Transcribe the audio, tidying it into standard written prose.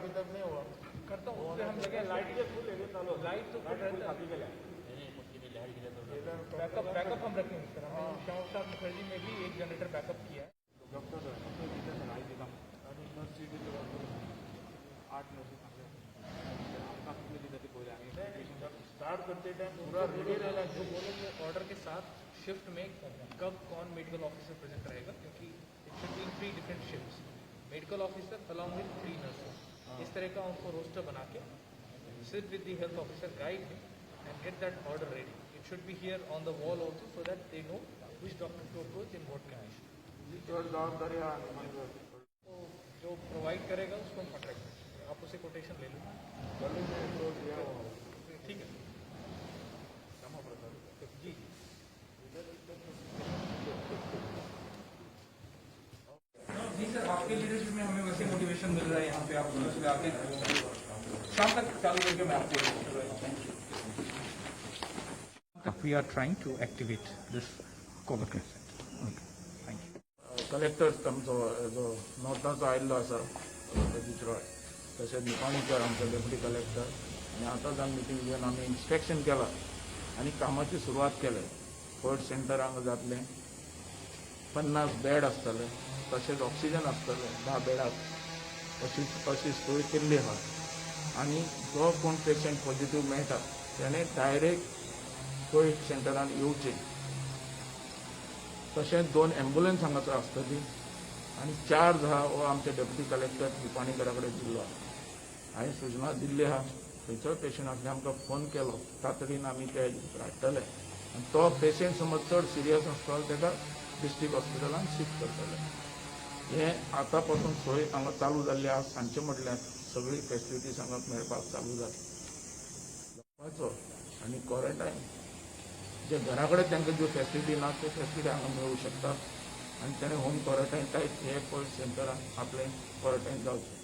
अभी तक नहीं हुआ. करता हूँ, उससे हम लगे. लाइट लाइट तो फुल रहता है. बैकअप बैकअप हम रखेंगे सर. हमने श्यामा प्रसाद मुखर्जी में भी एक जनरेटर बैकअप किया है. डॉक्टर दिता. आणि नर्सी दिता. आठ नर्सी सांगले, आमकां कितले दिता ते पळोवया आनी स्टार्ट करते टाइम पूरा रेडी रहना. जो बोलेंगे ऑर्डर के साथ, शिफ्ट में कब कौन मेडिकल ऑफिसर प्रेजेंट रहेगा, क्योंकि it should be in three different shifts, medical officer along with three nurses. इस तरह का उनको रोस्टर बना K sit with the health officer, guide him and get that order ready. It should be here on the wall also, so that they know which doctor to approach in what condition. चड जबाबदारी आहा न्ही मागीर. तो जो provide करेगा उसको हम contract करेंगे. आप उसे कोटेशन ले लो. ठीक है. श्यामा प्रसाद. जी. जी सर, आपके लीडरशिप में हमें वैसे मोटिवेशन मिल रहा है. यहाँ पे आप सुबह सुबह आके, शाम तक चालू करके मैं आपको. Thank you. We are trying to activate this Covid care center. Thank you. Collector आमचो जो नॉर्थाचो आयिल्लो आसा सतीश रॉय, तशेंच निपाणीकर आमचो डेप्युटी कलेक्टर आनी आतांच आमी मिटींग घेवन आमी इन्स्पेक्शन केलां आनी कामाची सुरवात केल्या. कोविड सेंटर हांगा जातलें, 50 बेड आसतले, तशेंच ऑक्सिजन आसतले 10 बेडाक, अशी अशी सोय केल्ली आहा. आनी जो कोण पेशंट पॉझिटिव्ह मेळटा तेणें डायरेक्ट कोविड सेंटरान येवचें. तशेंच दोन एम्बुलन्स हांगासर आसतली आनी चार्ज आहा हो आमच्या डेप्युटी कलेक्टर निपाणीकरा कडेन दिल्लो आहा. हांवें सुचना दिल्ली आहा, खंयचोय पेशंट आसल्यार आमकां फोन केलो, तातडीन आमी ते हाडटले आनी तो पेशंट समज चड सिरियस आसता ताका डिस्ट्रिक्ट हॉस्पिटलान शिफ्ट करतले. हें आतां पासून सोय हांगा चालू जाल्ली आहा. सांजचे म्हटल्यार सगळी फेसिलिटीज हांगा मेळपाक चालू जाली आनी क्वॉरंटायन जे घरा कडेन तांकां ज्यो फेसिलिटी ना त्यो फेसिलिटी हांगा मेळूं शकता आनी ताणें होम क्वॉरंटायन टायप हे कोविड सेंटरान आपलें क्वॉरंटायन जावचें.